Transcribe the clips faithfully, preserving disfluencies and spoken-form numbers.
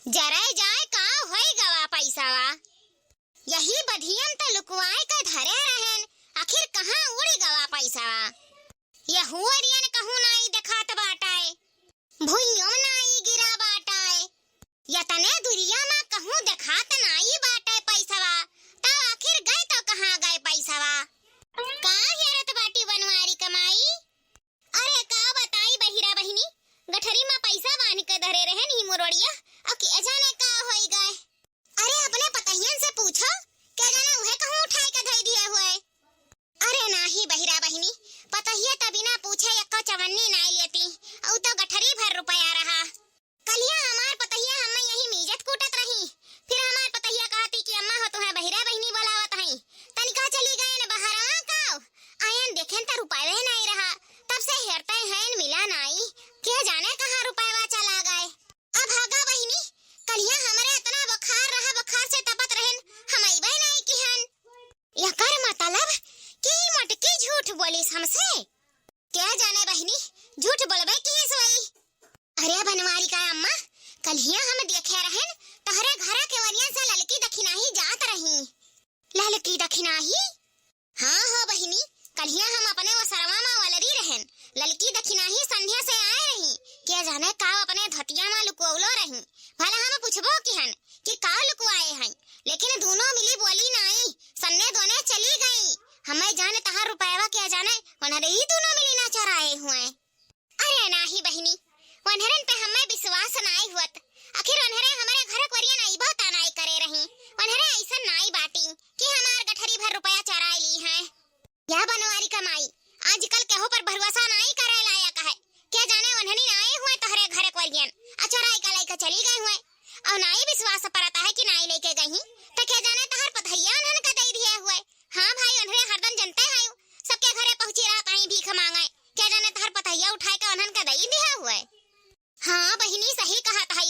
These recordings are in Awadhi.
जरे जाए, का होई गवा पैसवा? यही बधियन त लुकवाए के धरे रहेन, आखिर कहाँ उड़ी गवा पैसवा? यहुअरियन कहूँ नाई देखात बाटाए, भुइयों नाई गिरा बाटाए। यतने दुरिया मा कहूँ देखात नाई बाटे पैसवा, तब आखिर गए तो कहाँ गए पैसवा? का हेरत बाटी बनवारी क माई? अरे का बताई बहिरा बहिनी, गठरी मा पैसा बांध के धरे रहेन ही मुरड़िया, अउ के जाने का होई गए। अरे अपने पतहियन से पूछो, के जाने उहे कहूँ उठाए के धई दिए हुए। अरे नाही बहिरा बहिनी, पतहिया त बिना पूछे एक्को चवन्नी नाई लेती, अउ तो गठरी भर रुपया रहा। कलिया हमार पतहिया हम्मे यही मीजत कूटत रही, फिर हमार पतहिया कहती कि अम्मा हो तुहे बहिरा बहिनी बोलावत हई, तनिका चली गएन बहरवा काव, आयन देखेन त रुपयवे नाई रहा, तब से हेरते हैं मिला नाई, के जाने कहाँ रुपयवा चला गए। अब हगा बहिनी, कलिया हमरे इतना बुखार रहा, बुखार से तपत रहेन, हम अइबे नाई किहन। यकर मतलब कि ई मोटकी झूठ बोलिस हमसे। के जाने बहिनी, झूठ बोलबे किहिस वही। अरे बनवारी का अम्मा, कलिया हम देखे रहेन, तोहरे घरा के ओरिया से ललकी दखिनाही जात रही। ललकी दखिनाही? हाँ हो बहिनी, कलिया हम अपने ओसरवा मा वलरी रहेन, ललकी दखिनाही संध्या से आए रही, के जाने का अपने धोतिया मा लुकोवलो रही, भला हम पूछबो किहन कि का लुकवाए हैं, लेकिन दूनो मिली बोली नाई, सन्ने दोने चली गई। हमें जाने तहार रुपयवा के जाने, ओनहरे ही दूनो मिली ना चराए हुए। अरे नाही बहिनी, ओनहरन पे हमें विश्वास नाई हुअत। आखिर ओनहरे हमरे घर कोरियन अइबो ता नाई करे रही। ओनहरे अइसन नाई बाटी कि हमार गठरी भर रुपया चराए ली हैं। या बनवारी का माई, आजकल केहू पर भरोसा नाई करे लायक है। के जाने ओनहनी नाई हुए तोहरे घर कोरियन, आ चराई का लइका चली गए हुए। अउ नाई विश्वास परत है कि नाई लेके गई, त के जाने तोहर पतहिया ओनहन का दई दिए हुए। हाँ भाई, ओनहरे हरदम जनते है, सबके घरे पहुँची रहत आई भीख मांगे। के जाने तोहर पतहिया उठाए के ओनहन का दई दिए हुए। हाँ बहिनी, सही कहत है,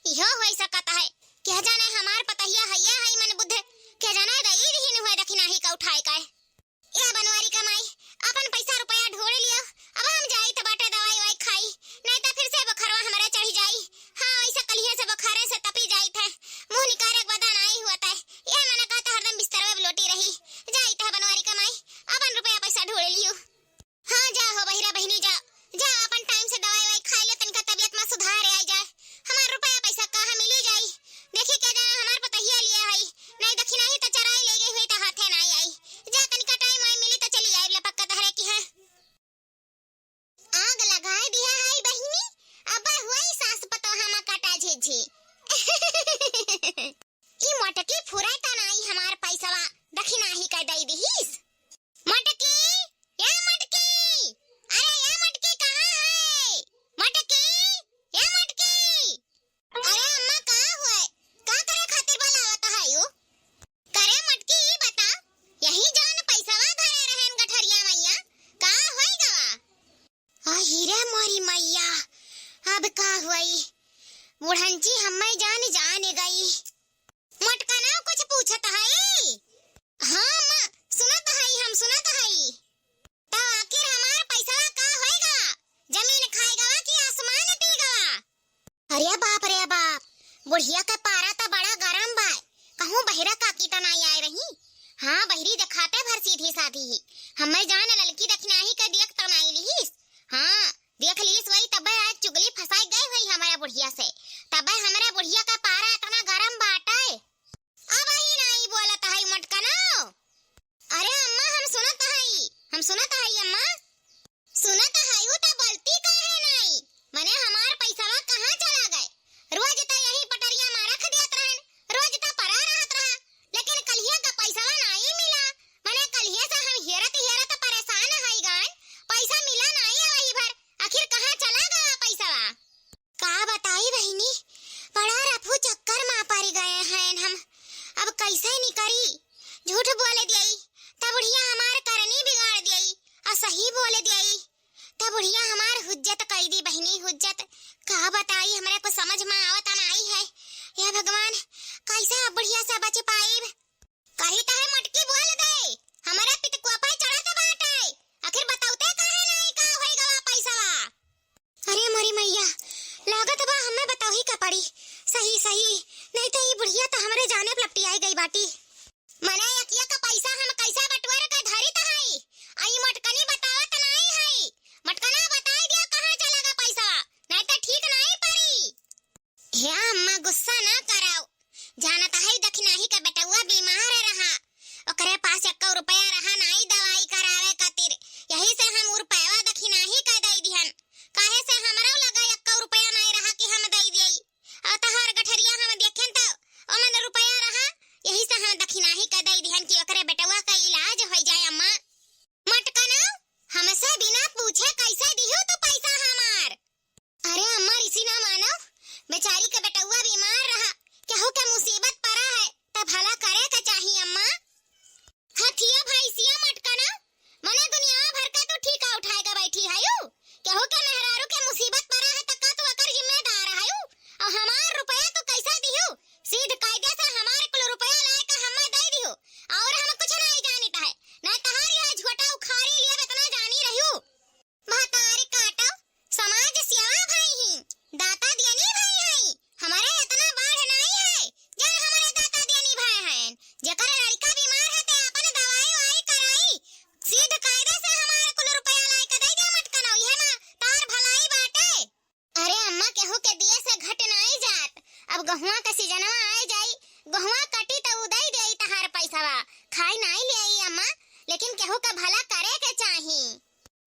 इहो होई सकत है। के जाने हमार पतहिया हइया है मन बुद्ध, के जाने दई दिहिन हुए दखिनाही का उठाए के। ए बनवारी का माई, अपन पैसा रुपया ढूंढ लियो, अब हम जाई त बाटे दवाई वाई खाई, नहीं त फिर से बुखारवा हमरे चढ़ी जाई। हाँ, वैसे कलिया से बुखारे से तपी जाई थे, मुंह निकारे के बदा नाई हुआ थे, ये मना कहता हरदम बिस्तर में लोटी रही। जाई त बनवारी का माई, अपन रुपया पैसा ढूंढ लियो। हाँ, जा हो बहिरा बहिनी, जा, जा अपन टाइम से दवाई वाई खाई ले, तनिका तबियत में सुधार आई जाए। हमार रुपया पैसा कहाँ मिली जाई? देखी के जाने हमार पतहिया लिया है, नहीं दखिनाही त चराई ले गई हुई त हाथे नाई आई। जा तनिका टाइम वाइम मिली त चली आई लपक के तहरे किहाँ। आग लगाए दिया है बहिनी, अब हुई सास पतोहा मा काटा झिझी। ई मोटकी फुरे त नाई हमार पैसवा, दखिनाही का दई दिहिस। मटकी, ए मटकी, अरे ए मटकी कहाँ है? मटकी, ए मटकी। अरे अम्मा का हुए? का करे खातिर बोलावत है यू? करे मटकी ई बता, यही जान पैसवा धरे रहेन गठरिया मइया, का होई गवा? आही रे मोरी मइया, अब का हुई? बुढ़ंची हम्मे जान जान गई। मोटकना कुछ पूछत हई? हाँ अम्मा, सुनत हई, हम सुनत हई। तब आखिर हमार पैसवा का होइगा? जमीन खाइगा कि आसमान पीगा? अरे बाप रे बाप, बुढ़िया के पारा त बड़ा गरम बा। कहूँ बहिरा काकी त नाई आए रही? हाँ, बहिरी देखाते भर सीधी साधी ही। हम्मे जान ललकी दखिनाही के दियक त नाई लिहिस। हाँ, देख लीस वही, तबे आज चुगली फंसाई गई हुई हमारा बुढ़िया से, तबे हमारा बुढ़िया का पारा इतना गरम बाटे। अब ही नाई बोलत हई मोटकनो। अरे अम्मा, हम सुनत हई, हम सुनत हई अम्मा। सुनत हई त बोलती काहे नाई? मने हमार पैसवा कहाँ चला गए? रोज त यही पटरिया मा रख देत रहन, रोज त परा रहत रहा, लेकिन कलिया का पैसवा नाई मिला। मने कलिया से हम हेरत हेरत परेशान हई गन, पैसा मिला नाई वही भर। आखिर कहाँ चला गवा पैसवा? का बताई बहिनी, बड़ा रफू चक्कर मा पड़ गए हैं हम। अब कैसे निकरी? झूठ बोले दियई, त बुढ़िया हमार करनी बिगाड़ दियई, अउ सही बोले दियई, त बुढ़िया हमार हुज्जत कई दी बहिनी, हुज्जत। का बताई, हमरे कुछ समझ मा आवत नाई है। या भगवान, कैसे अब बुढ़िया से बच पाइब? कही त है मोटकी बोल दे, हमरे पितकुआ पे चढ़त बाटे। आखिर बतौते काहे नाई का होई गवा पैसवा? अरे मोरी मइया, लागत बा हमें बतौही का पड़ी। सही ई सही, नहीं त ई बुढ़िया त हमरे जाने पे लपटियाई गई बाटी। मने यकिया का पैसा हम कैसा बटोर के धरी त हई, आ ई मटकनी बतावत नाई हई। मटकना बताई दिया कहाँ चला गा पैसा, नहीं त ठीक नाई पड़ी। हे अम्मा, गुस्सा ना कराओ। जानत हई दखिनाही के बेटउआ बीमार रहा, ओकरे पास एक्को रुपया रहा नाई दवाई करावे खातिर, यही से हम उ रुपयवा दखिनाही के दई दिहन। काहे से हमरो लगे एक्को रुपया नाई रहा कि हम दई दियई। और तहार गठरिया हम देखेन त ओमन रुपया रहा, यही से हम दखिनाही के दई दिहन कि ओकरे बेटउआ का इलाज होई जाए अम्मा। मटकना, हमसे बिना पूछे कैसे दिहू तू पैसा हमार? अरे अम्मा, रिसी ना मानो, बेचारी के बेटउआ बीमार रहा, केहू के मुसीबत परा है, त भला करे के चाही अम्मा। हथिया भैंसिया मटकना, मने दुनिया भर का तू ठीका उठाए के बैठी हयू? केहू के मेहरारू के मुसीबत परा है त का तू ओकर जिम्मेदार हयू? और हमार रुपया तू कैसे दिहू? सीध कायदे से हमार कुल रुपया लाए के हमें दे दिहू, और हम कुछ नहीं जानित है, ना तहार यह झोटा उखाड़ी लिए इतना जानी रहू। महतारी काटो, समाज सेवा भाई ही, दाता दियनी भाई है, हमरे इतना बाढ़ नाई है, जे हमरे दाता दियनी भाई हैं। जेकर लड़का बीमार है ते अपन दवाई वाई कराई, सीध कायदे से हमारे कुल रुपया लाई के दे दे मटकनौ, इहे मा तार भलाई बाटे। अरे अम्मा, केहू के दिए से घट नाई जात, अब गहुआ के सीजनवा आए जाई, गहुआ कटी त उ दे देई तहार पैसवा, खाई नाई ले आई अम्मा, लेकिन केहू का भला करे के चाही।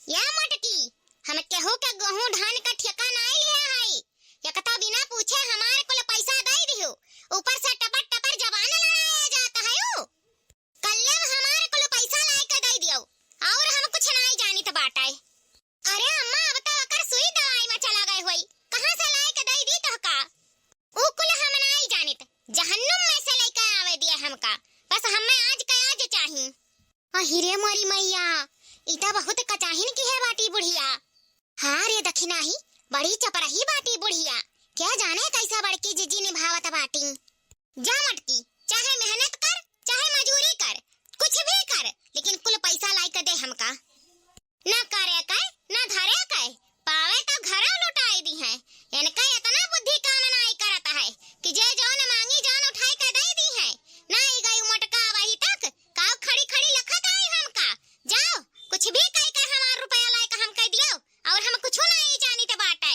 या मोटकी, हम केहू के गेहूं धान का ठेका नाई लिहे हई। एक तो बिना पूछे हमार कुल पैसा दई दिहू, ऊपर से टपर टपर जबान लड़ाया जात हयू। कल्ले हमार कुल पैसा लाई के दई दियो, और हम कुछ नाई जानित बाटे। अरे अम्मा, अब तो ओकर सुई दवाई में चला गए होई, कहाँ से लाई के दई दी तोहका? ऊ कुल हम नाई जानित, जहन्नुम में से लइके आवे दिए हमका, बस हमें आज के आज चाही। अहि रे मोरी मैया, ई त बहुत कचाहिन की है बाटी बुढ़िया। हाँ रे दखिनाही, बड़ी चपरही बाटी बुढ़िया, क्या जाने कैसा बड़की जिज्जी निभावत बाटी। जा मटकी, चाहे मेहनत कर, चाहे मजूरी कर, कुछ भी कर, लेकिन कुल पैसा लाई के दे हमका। ना करे के, ना धरे के, पावे तो घरा लुटाई दिहे। इनका इतना बुद्धि काम नाई करत है कि जे जौन मांगी जौन उठाई के दे दिहे। ना ई गई मोटका वही तक, काव खड़ी खड़ी लखत आई हमका। जाओ, कुछ भी कह के हमार रुपया लाई के हम कह दियो, और हम कुछ नाई जानित बाटे।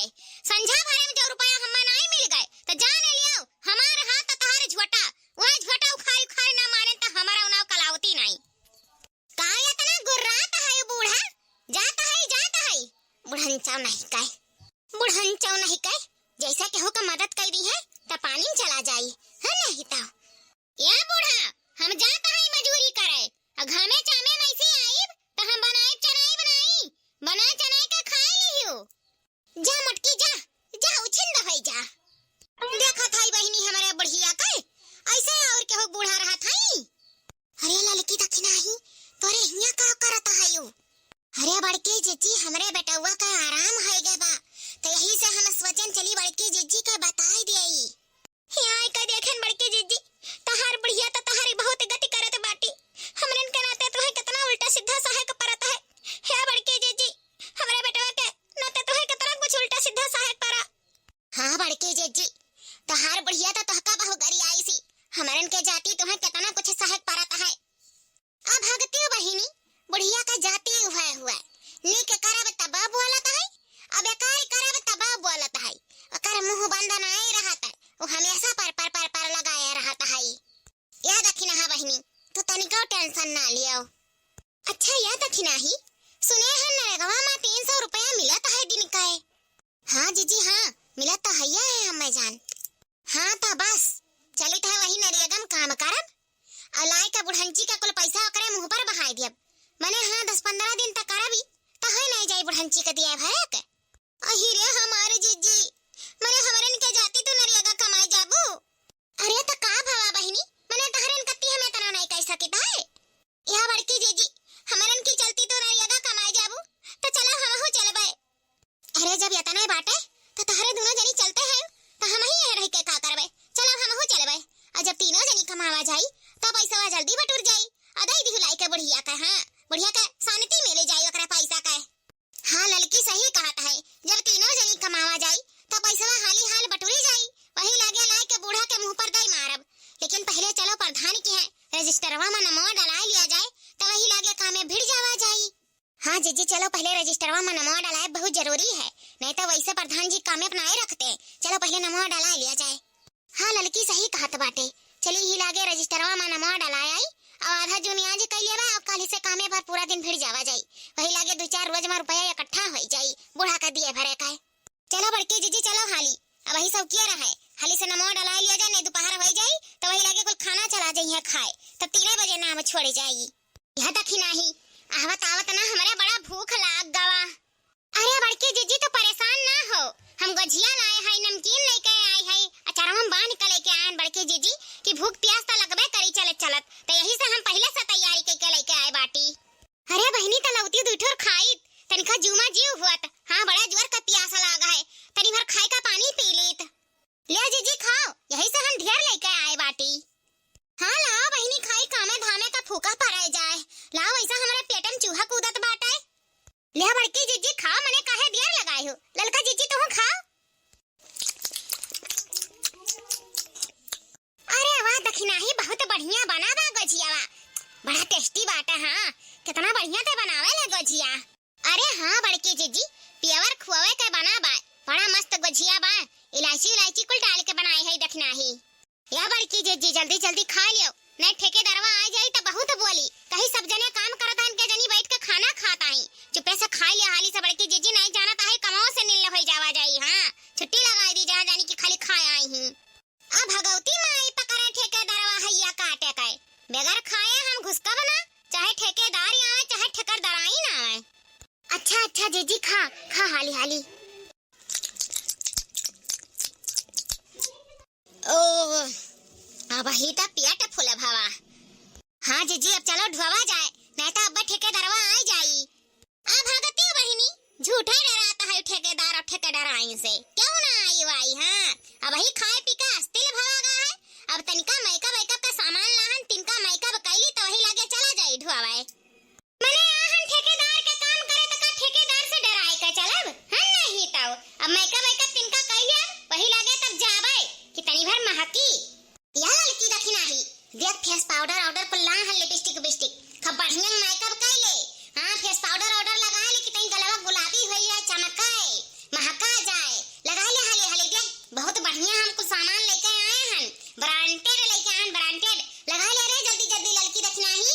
संझा भरे में जो रुपया हमें नाई मिल गए, तो जान लियो, हमार हाथ तो तोहरे झोटा, वह झोटा उखाड़ उखाड़ ना मारे तो हमारा उनाव कलावती नाई। का इतना गुर्रात है बूढ़ा? जात है, जात है। बुढ़न चाव नहीं कहे, बुढ़न चाव नहीं कहे, जैसा केहू का मदद कर दी है, त पानी में चला जाई, है नहीं तो। या बूढ़ा, हम जात है मजूरी करे, आ घामे चामे में से आईब, त हम बनाए चनाई बनाई, बना चनाई के खाए लियो। जा मटकी जा, जा उछिन दहई जा। देखत हई बहिनी हमरे बुढ़िया के, ऐसे और केहू बूढ़ा रहत हई। अरे ललकी दखिनाही, तोरे हियां का करत हयू? अरे बड़की जिज्जी, हमरे बेटउआ का आराम होई गए बा, तो यही से हम सोचन चली बड़की जिज्जी के बताई देई। हियां आइके देखेन बड़की जिज्जी, तहार बुढ़िया तो तहारी बहुत गति करत बाटी। हमरन के नाते तुहे कितना उल्टा सीधा सहे के परत है। हे बड़की जिज्जी, हमरे बेटवा के नाते तुहे कितना कुछ उल्टा सीधा सहे के परा। हाँ बड़की जिज्जी, तहार बुढ़िया तो तोहका बहु गरियाई सी। हमरन के जाति तुहे कितना कुछ सहे के परत है। अब भगतियो बहिनी, बुढ़िया का जाति उहे हुए। नीक करब तब बोलत है, अब बेकार करब तब बोलत है। ओकर मुंह बंद नाई रहत है, वो हमेशा पर पर पर पर लगाए रहत है। या दखिनाहा बहिनी, तू तनिको tension ना लियो। अच्छा या दखिनाही, सुने हैं नरेगवा में तीन सौ रुपया मिलत है दिन का। हाँ जिज्जी हाँ, मिलत तो हैया है हमें जान। हाँ त बस, चलित है वही नरेगा में काम करब, और लाई के बुढ़ंची का कुल पैसा ओकरे मुंह पर बहाई दियब। मने हाँ, दस पन्द्रह दिन तक करबी, त है नहीं जाई बुढ़ंची के दिया भरे के। अहि रे हमार जिज्जी, मने हमरन के जाति तू नरेगा कमाए जाबू? अरे त का भवा बहिनी, मने तहरन कत्ती हमें तना नहीं कह सकित है। या बड़की जिज्जी, हमरन की चलती तू नरेगा कमाए जाबू, त चलो हमहू चलबे। अरे जब यतने बाटे, त तहरे दुनो जनी चलते हैं, त हमही यहाँ रह के का करबे? चलो हमहू चलबे। और जब तीनों जनी कमावा जाई, त पैसवा जल्दी बटुर जाई। और दई दिहु लाई के बुढ़िया के, हाँ, बुढ़िया के शांति मिले जाई ओकरे पैसा के। हाँ ललकी सही कहत है, जब तीनों जनी कमावा जाई, त पैसवा हाली हाल बटुरी जाई। वही लागे लाई के मुँह पर दई मारब। लेकिन पहिले चलो प्रधान किहाँ रजिस्टरवा मा नमवा डलाए लिया जाए, त वही लागे कामे भिड़ जावा जाई। हाँ जीजी, चलो पहिले रजिस्टरवा मा नमवा डलाए, बहुत जरूरी है, नहीं त वैसे प्रधान जी कामे अपनाए रखते। चलो पहिले नमवा डलाए लिया जाए। हाँ ललकी सही कहत बाटे, चली ही लागे रजिस्टरवा मा नमवा डलाए आई, और आधा जून आज कई लेबा, और काल्हि से कामे भर पूरा दिन भिड़ जावा जाई, वही लागे दुइ चार रोज मा रुपया इकट्ठा होई जाई, बूढ़ा का दिए भरे का है। चलो बड़की जीजी, चलो हाली, अब वही सब किया रहे, हाली से नमवा डलाए लिया जाए, नहीं दोपहर होई जाई, त वही लागे कुल खाना चला जाई है खाए, तब तीने बजे नाम छोड़े जाई। यह दखिनाही, आवत आवत ना हमरे बड़ा भूख लाग गवा। अरे बड़की जीजी, तो परेशान ना हो, हम गोझिया लाए हई, नमकीन लेके आए हई, अचारवा मा बांध के लेके आए हन बड़की जीजी, कि भूख प्यास त लगबे करी चलत चलत, त यही से हम पहिले से तैयारी कइके लेके आए बाटी। अरे बहिनी, त लौती दुइ ठोर खाइत, तनिका जूमा जीव हुअत। हाँ, बड़ा जोर का पियास लाग है, तनी भर खाए का पानी पी लीत। ले जीजी खाओ, यही से हम ढेर लेके आए बाटी। हाँ लाओ बहिनी, खाई कामे धामे का फूका परे जाए। लाओ, ऐसा हमरे पेट मा चूहा कूदत बाटे। ले बड़की जीजी खाओ, मने काहे देर लगाए हो। ललका जीजी तुहू खाओ। अरे वाह दखिनाही, बहुत बढ़िया बना बा गोझियावा, बड़ा टेस्टी बाटे। हाँ, कितना बढ़िया ते बनावे ले गोझिया। अरे हाँ बड़की जीजी, प्योर खोवे के बना बा, बड़ा मस्त गोझिया बा, इलायची उलायची कुल डाल के बनाए है दखिनाही। या बड़की जीजी जल्दी जल्दी खाइ लियो, नहीं ठेकेदारवा आ जाई त बहुत बोली, कही सब जने काम करत हन के जनी बैठ के खाना खात आई। चुपे से खाइ लिया हाली से बड़की जीजी, नहीं जानत आहे कमाओ से निल्ल होई जावा जाई। हाँ, छुट्टी लगाई दी, जहाँ जानी कि खाली खाए आई ही। अब भगवती माई पकड़े ठेकेदारवा हैया काटे के, बगैर खाए हम घुसकब ना, चाहे ठेकेदार आवे चाहे ठेकेदाराइन आवे। अच्छा अच्छा जीजी, खा खा हाली हाली। ओ, अब ही त पेट फुलब हवा। हाँ जीजी, अब चलो ढोवा जाए, नहीं त अब ठेकेदारवा आ जाई। आ भागती हो बहिनी, झूठे डरात है ठेकेदार और ठेकेदाराइन से, क्यों ना आई वाई। हाँ, अब ही खाए पी के अस्थिर भवा गा है। अब तनिका मेकअप वेकअप का सामान लाहन, तिनका मेकअप कैली त वही लागे चला जाई ढोवाए। मने आहन ठेकेदार के काम करे त का ठेकेदार से डराए के चलब? हम नहीं तौ। अब मेकअप वेकअप तिनका कैली, वही लागे तब जाबे कि तनी भर महकी। या ललकी दखिनाही, देख फेस पाउडर आउडर कुल लाहन, लिपस्टिक उबिस्टिक, खूब बढ़िया मेकअप कैले। हाँ, फेस पाउडर आउडर लगाए ले कि तनी गलवा गुलाबी होई जाए, चमकाए, महका जाए। लगाए ले हाली हाली, देख बहुत बढ़िया हम कुल सामान लेके आए हन, ब्रांडेड लेके आए हन, ब्रांडेड। लगाए ले रे जल्दी जल्दी ललकी दखिनाही।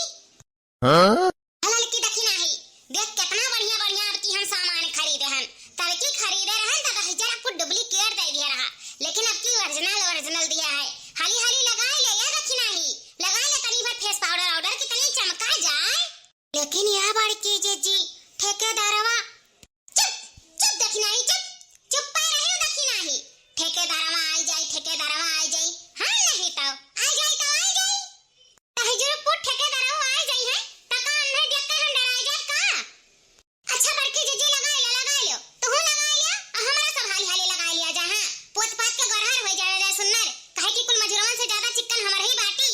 हाँ? ललकी दखिनाही, देख केतना बढ़िया बढ़िया अब की हम सामान खरीदे हन। तब की खरीदे रहन त कही जरा कुछ डुप्लीकेट दे दिया रहा, लेकिन अब की ओरिजिनल ओरिजिनल दिया है। हाली हाली लगाए ले या दखिनाही, लगाए ले तनी भर फेस पाउडर आउडर कि तनी चमका जाए। लेकिन या बड़की जीजी, ठेकेदारवा चुप, चुप दखिनाही, चुप, चुप्पे रहियो दखिनाही। ठेकेदारवा आई जाई, ठेकेदारवा आई जाई। हाँ, नहीं तो आई जाई तो आई जाई। तही जरूर पुट ठेकेदारवा आई जाई है, त का अन्हे देख के हम डराई जाब का? अच्छा बड़की जीजी लगाई लो, लगाई लो, तुहू लगाई लो, आ हमरा सब हाली हाली लगाई लिया जा। हाँ, पोत पात के गोरहर होई जावे दे सुन्नर, काहे कि कुल मजूरवन से ज्यादा चिक्कन हमर ही बाटी।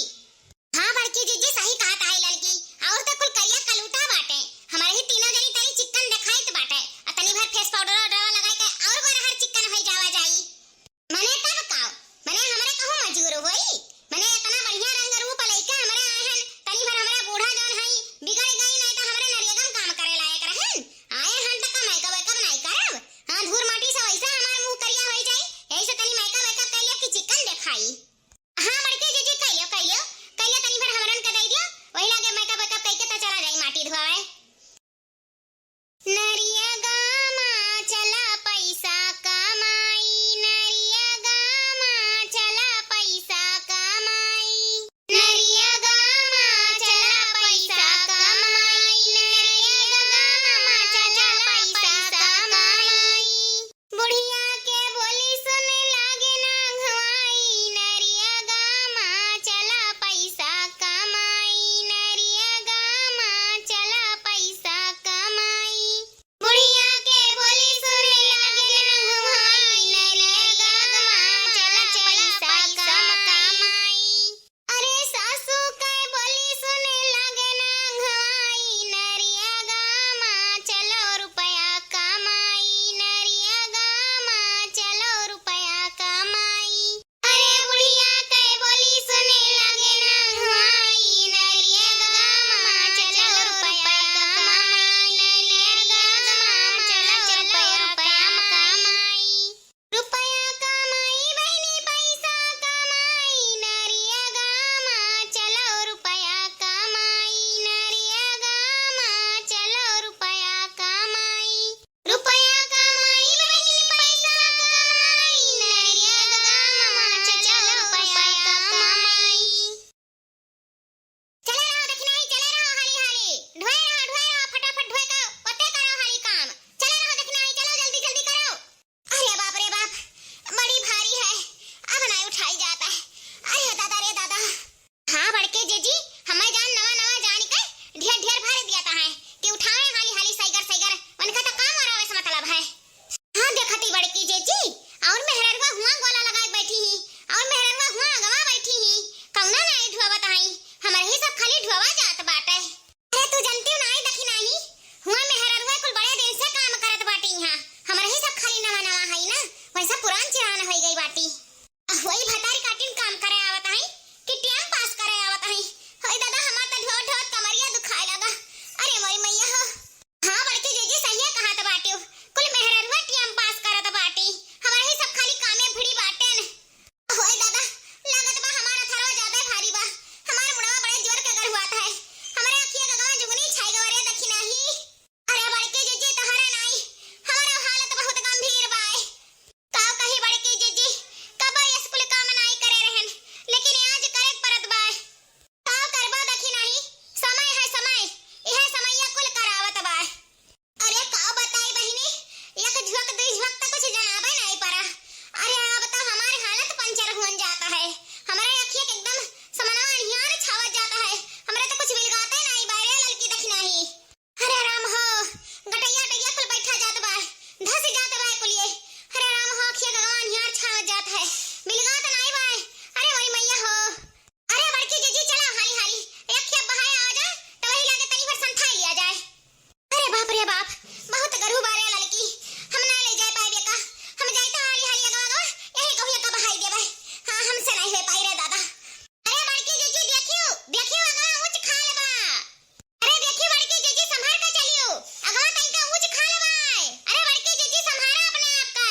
हाँ बड़की जीजी, सही कहत आहे ललकी, और त कुल करिया कलूटा बाटे, हमरे ही तीनों जनी तनी चिक्कन देखाइत बाटे, आ तनी भर फेस पाउडर वाउडरवा लगाई के और गोरहर चिक्कन होई जावा जाई। मने तब काव, मने हमरे कहूँ मजूर होई, मने इतना बढ़िया रंग रूप लइके हमरे आए हन, तनी भर हमरा बूढ़ा जौन हई, बिगड़ गई नहीं त हमरे नरेगा म काम करे लायक रहन, आए हन त का मेकअप वेकअप नहीं करब, हाँ धूर माटी से वैसे हमार मुँह करिया होई जाई, यही से तनी मेकअप वेकअप कर लियो कि चिक्कन देखाई। हाँ बड़की जीजी, कइल्यो, कइल्यो, कइल्यो, तनी भर हमरन के दइ दियो, वही लागे मेकअप वेकअप कइके त चला जाई माटी धोआवे। नरिया गामा चला पैसा कमाई, नरिया गामा चला पैसा कमाई, नरिया गामा चला पैसा कमाई, नरिया गामा चला पैसा कमाई। बुढ़िया के बोली सुने लागे ना घुआई, नरिया गामा चला पैसा कमाई, नरिया गामा चला पैसा कमाई। बुढ़िया अरे दादा रे दादा। हाँ बड़के जीजी, हमें जान नवा नवा जान के ढेर ढेर भर दिया ता है कि उठावे हाली हाली साइगर साइगर, उनका तो काम और आवे से मतलब है। हाँ देखती बड़की जीजी, और मेहररुआ हुआ गोला लगाए बैठी ही, और मेहररुआ हुआ अगवा बैठी ही, कौना नाई ढुआवत आई, हमरे ही सब खाली ढुआवा जात बाटे। अरे तू जनती नाई देखी नाही, हुआ मेहररुआ कुल बड़े दिन से काम करत बाटी यहाँ, हमरे ही सब खाली नवा नवा हई ना, वैसा पुरान चिरान होई गई बाटी। वही भतारी काटिन काम करे आवत हई कि टाइम पास करे आवत हई। होई दादा, हमार त ढोत ढोत कमरिया दुखाए लगा। अरे मोरी मैया हो। हाँ बड़की जीजी, सहिए कहत बाटियो, कुल मेहररुआ टाइम पास करत बाटी, हमरे ही सब खाली कामे भिड़ी बाटेन। होई दादा, लागत बा हमार अथरवा ज्यादा भारी बा, हमार मुड़वा बड़े जोर के गरहुआत है, हमरे अखिया के गवा जुगनी छाई गवा रे दखिनाही। अरे बड़की जीजी, तहरा नाई, हमार हालत बहुत गंभीर बाय। का कही बड़की जीजी, कब ये कुल काम नाई करे रहन, लेकिन आज करे के परत बाय। का करबा दखिनाही, समय है समय, यह समैया कुल करावत बाय। अरे का बताई बहिनी, एक झुक दुई झुक त कुछ जनाबे नाई परा। अरे अब त हमार हालत पंचर हुअन जात है, हमरे अखिया के एकदम समनवा अनियार छावत जात है, हमरे त कुछ मिलगाते नाई बाय रे ललकी दखिनाही। अरे राम हो, गटैया टैया कुल बैठा जात बा, धस जात बा कुलिए। अरे राम हो, अखिया गगवा अनियार छावत जात है, मिलगात नाई बा। अरे मोरी मैया हो। अरे बड़की जीजी, चला हाली हाली, एक खेप बहाए आ जा, त वही लागे तनी भर संथाई लिया जाए। अरे बाप रे बाप, बहुत गरू बारे ललकी, हम ना ले जाए पाए बेका, हम जाए त हाली हाली अगवा अगवा, यही कहूँ का बहाई देबे। हाँ, हमसे नहीं हो पाई रे दादा। अरे बड़की जीजी, देखियो, देखियो, अगवा ऊंच खाल बा। अरे देखी बड़की जीजी, संभार के चलियो, अगवा तनिका ऊंच खाल बाय। अरे बड़की जीजी, संभारा अपने आप का।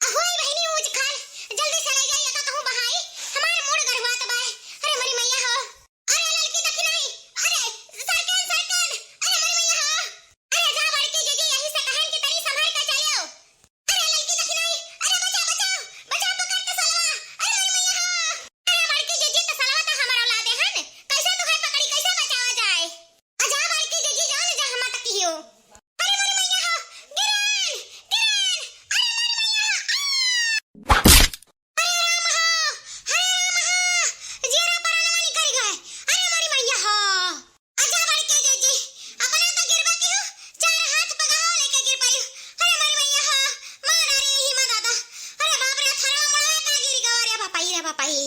अहोई बहिनी ऊंच खाल, जल्दी से ले जाई, एका कहूँ बहाई, हमार मूड़ गरहुआत बाय। अरे मोरी मैया हो। अरे ललकी दखिनाही, अरे सरकन, सरकन, अरे मोरी मैया हो। अरे जा बड़की जीजी, यही से कहन कि तनी संभार के चलियो। अरे ललकी दखिनाही, अरे बचा, बचा, बचा, पकड़ तसलवा। अरे मोरी मैया हो। अरे बड़की जीजी, तसलवा त हमर औलादे हन, कैसे तुहे पकड़ी, कैसे बचावा जाए? अजा बड़की जीजी, जाओ न जा, हम तक हियो। अरे मोरी मैया हो, गिरन, गिरन, अरे मोरी मैया हो, आ! अरे राम हो, अरे राम हो, जीरा परानवा निकल गए। अरे मोरी मैया हो। अजा बड़की जीजी, अपना तो गिरबा की हो, चार हाथ पगाओ लेके गिर पाई। अरे मोरी मैया हो, मार अरे यही मा दादा। अरे बाप रे, थरवा मुड़वा का गिर गवा रे बापाई, रे बापाई।